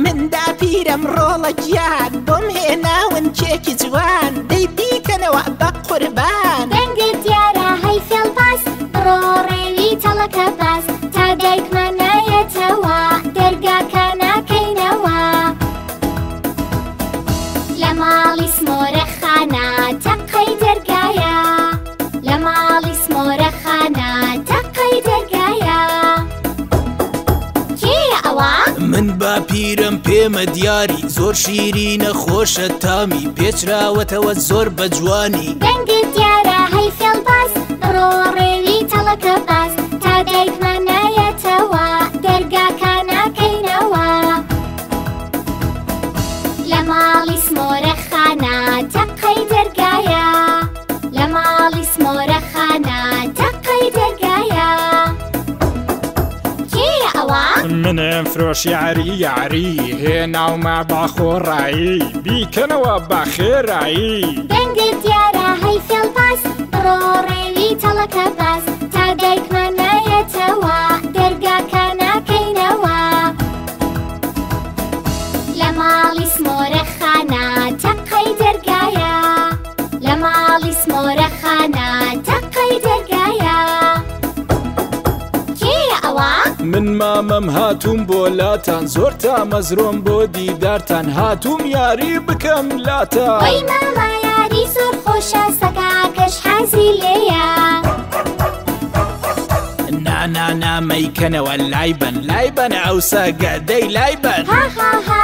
من داپیرم ڕۆڵە گیان، بۆم هێناون کێکی جوان، دەی بیکەنەوە بە قوربان. دەنگت دیارە هەی فێڵباز، بڕۆ ڕێوی تەڵەکە باز، تا دایکمان نایەتەوە دەرگاکە ناکەینەوە. لە ماڵی سمۆرە خانە تەقەی دەرگایە، لە ماڵی سمۆرە خانە تەقەی دەرگایە. کێیە ئەوە؟ من باپیرم پێمە دیاری، زۆر شیرینە خۆشە تامی، پێچراوەتەوە زۆر بە جوانی. دەنگت دیارە هەی فێڵباز، بڕۆ ڕێوی تەڵەکە باز، تا دایکمان نایەتەوە دەرگاکە ناکەینەوە. لە ماڵی سمۆرە خانە تەقەی دەرگایە، لە ماڵی سمۆرە خانە تەقەی دەرگایە. کێیە ئەوە؟ منم فرۆشیاری یاری، هێناومە بە خۆڕایی، بیکەنەوە بە خێرایی. دەنگت دیارە هەی فێڵباز، بڕۆ ڕێوی تەڵەکە باز، تا دایکمان نایەتەوە دەرگاکە ناکەینەوە. لە ماڵی سمۆرە خانە تەقەی دەرگایە، لە ماڵی سمۆرە خانە تەقەی دەرگایە. کێیە ئەوە؟ من مامەم هاتووم بۆ لاتان، زۆر تامەزرۆم بۆ دیدارتان، هاتووم یاری بکەم لاتان. وەی ماما یاری زۆر خۆشە، سەگاکەش حەزی لێیە. نا نا نا مەیکەنەوە، لای بەن لای بەن ئەو سەگە دەی لای بەن. ها ها ها.